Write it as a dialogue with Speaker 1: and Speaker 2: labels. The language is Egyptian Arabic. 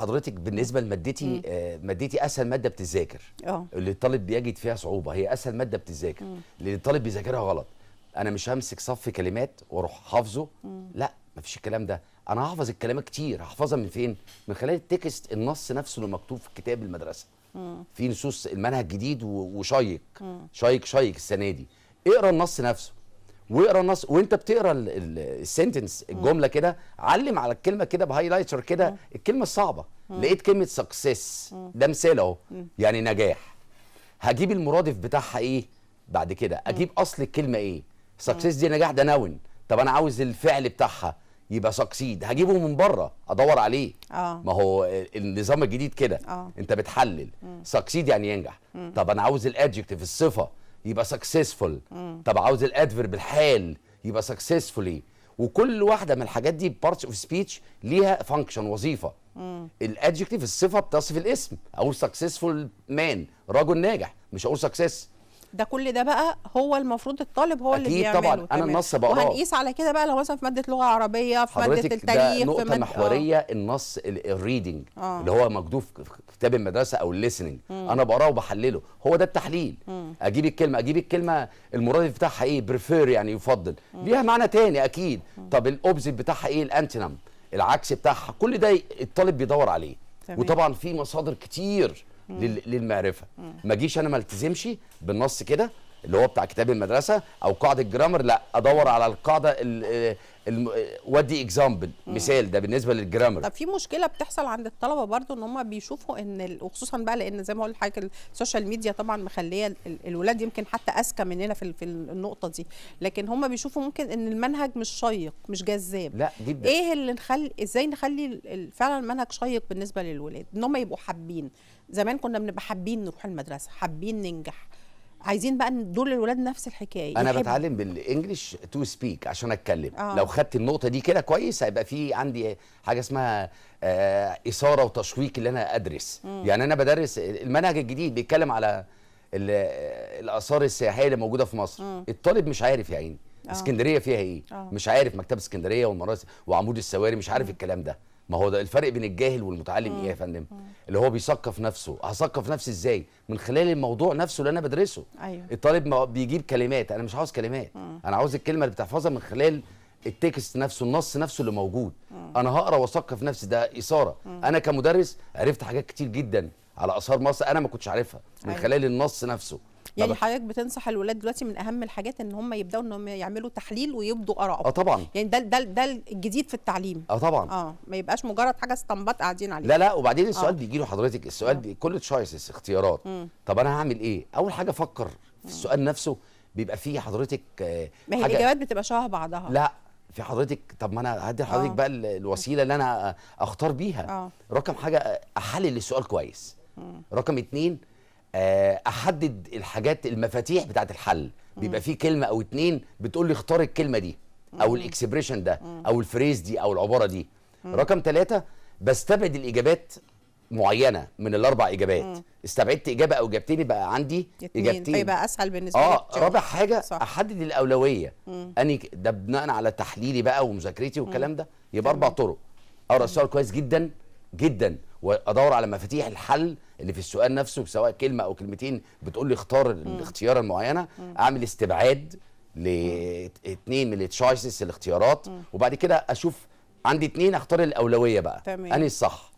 Speaker 1: حضرتك بالنسبة لمادتي، مادتي اسهل مادة بتذاكر. اللي الطالب بيجد فيها صعوبة هي اسهل مادة بتذاكر، لان الطالب بيذاكرها غلط. انا مش همسك صف كلمات واروح حافظه، لا، مفيش الكلام ده. انا هحفظ الكلمات كتير، هحفظها من فين؟ من خلال ال text، النص نفسه اللي مكتوب في كتاب المدرسه. في نصوص المنهج جديد وشيق شيق شيق السنة دي. اقرا النص نفسه، واقرا النص وانت بتقرا ال sentence، الجملة كده، علم على الكلمة كده ب highlighter كده، الكلمة الصعبه. لقيت كلمة success، ده مثال اهو، يعني نجاح. هجيب المرادف بتاعها ايه؟ بعد كده اجيب اصل الكلمة ايه. success دي نجاح، ده noun. طب انا عاوز الفعل بتاعها يبقى succeed، هجيبه من بره، ادور عليه. ما هو النظام الجديد كده. انت بتحلل. succeed يعني ينجح. طب انا عاوز ال adjective، الصفه، يبقى successful. طب عاوز ال adverb، الحال، يبقى successfully. وكل واحدة من الحاجات دي parts of speech ليها function، وظيفه. ال adjective، الصفه، بتصف الاسم. اقول successful man، رجل ناجح، مش اقول success.
Speaker 2: ده كل ده بقى هو المفروض الطالب هو اللي
Speaker 1: أكيد
Speaker 2: بيعمله.
Speaker 1: طبعاً. أنا النص بقراه.
Speaker 2: وهنقيس على كده بقى لو مثلا في مادة لغة عربيه، في مادة
Speaker 1: حضرتك ده
Speaker 2: التاريخ، في
Speaker 1: نقطة
Speaker 2: مادة
Speaker 1: محورية. النص، ال reading اللي هو مكتوب في كتاب المدرسة أو ال listening، أنا بقراه وبحلله، هو ده التحليل. أجيب الكلمة، أجيب الكلمة المرادف بتاعها إيه. prefer يعني يفضل، ليها معنى تاني أكيد. طب ال opposite بتاعها إيه؟ ال antonym، العكس بتاعها. كل ده الطالب بيدور عليه. وطبعا في مصادر كتير للمعرفة. ما اجيش انا ما التزمش بالنص كده اللي هو بتاع كتاب المدرسة او قاعدة grammar، لا، ادور على القاعدة ودي example، مثال، ده بالنسبة لل grammar.
Speaker 2: طب في مشكلة بتحصل عند الطلبة برضو، ان هم بيشوفوا ان وخصوصا بقى لان زي ما قلت لحضرتك ال social media طبعا مخليه الولاد يمكن حتى اذكى مننا في النقطة دي، لكن هم بيشوفوا ممكن ان المنهج مش شيق، مش جذاب.
Speaker 1: لا جدا.
Speaker 2: ايه اللي نخلي، ازاي نخلي فعلا المنهج شيق بالنسبة للولاد، ان هم يبقوا حابين؟ زمان كنا بنبقى حابين نروح المدرسه، حابين ننجح. عايزين بقى ان دول الولاد نفس الحكاية
Speaker 1: انا
Speaker 2: يحبوا.
Speaker 1: بتعلم بال English to speak، عشان اتكلم. لو خدت النقطة دي كده كويس، هيبقى في عندي حاجة اسمها اثاره وتشويق اللي انا ادرس. يعني انا بدرس المنهج الجديد بيتكلم على الاثار السياحية اللي موجودة في مصر. الطالب مش عارف يا عيني اسكندرية فيها ايه. مش عارف مكتبه اسكندرية والمراسي وعمود السواري، مش عارف الكلام ده. ما هو ده الفرق بين الجاهل والمتعلم ايه يا فندم؟ اللي هو بيثقف نفسه. هثقف نفسي ازاي؟ من خلال الموضوع نفسه اللي انا بدرسه. الطالب ما بيجيب كلمات، انا مش عاوز كلمات، انا عاوز الكلمة اللي بتحفظها من خلال ال text نفسه، النص نفسه اللي موجود. انا هقرا واثقف نفسي، ده اثاره. انا كمدرس عرفت حاجات كتير جدا على اثار مصر انا ما كنتش عارفها من خلال النص نفسه.
Speaker 2: يعني
Speaker 1: طب-
Speaker 2: حضرتك بتنصح الولاد دلوقتي من اهم الحاجات ان هم يبداوا ان هم يعملوا تحليل ويبدوا ارائهم؟
Speaker 1: اه طبعا.
Speaker 2: يعني ده الجديد في التعليم.
Speaker 1: اه طبعا.
Speaker 2: اه، ما يبقاش مجرد حاجة اسطمبات قاعدين عليها.
Speaker 1: لا لا، وبعدين السؤال بيجي له حضرتك، السؤال كل choices، اختيارات. طب انا هعمل ايه؟ اول حاجة افكر في السؤال نفسه. بيبقى فيه حضرتك
Speaker 2: ما هي
Speaker 1: حاجة
Speaker 2: الاجابات بتبقى شبه بعضها.
Speaker 1: لا، في حضرتك، طب ما انا هدي لحضرتك بقى الوسيلة اللي انا اختار بيها. رقم حاجه، احلل السؤال كويس. رقم اتنين، احدد الحاجات، المفاتيح بتاعت الحل. بيبقى في كلمة او اتنين بتقول لي اختار الكلمة دي او ال expression ده او ال phrase دي او العبارة دي. رقم ثلاثة، بستبعد الاجابات معينة من الاربع اجابات. استبعدت اجابه او اجابتين، يبقى عندي
Speaker 2: اتنين.
Speaker 1: اجابتين.
Speaker 2: فيبقى اسهل بالنسبة لك.
Speaker 1: رابع حاجه، احدد الاولويه. اني ده بناء على تحليلي بقى ومذاكرتي والكلام ده. يبقى اربع طرق: اقرا السؤال كويس جدا جدا، وادور على مفاتيح الحل اللي في السؤال نفسه، سواء كلمة او كلمتين بتقول لي اختار الاختيار المعينه، اعمل استبعاد لاثنين من ال choices، الاختيارات، وبعد كده اشوف عندي اتنين، اختار الاولوية بقى انهي الصح.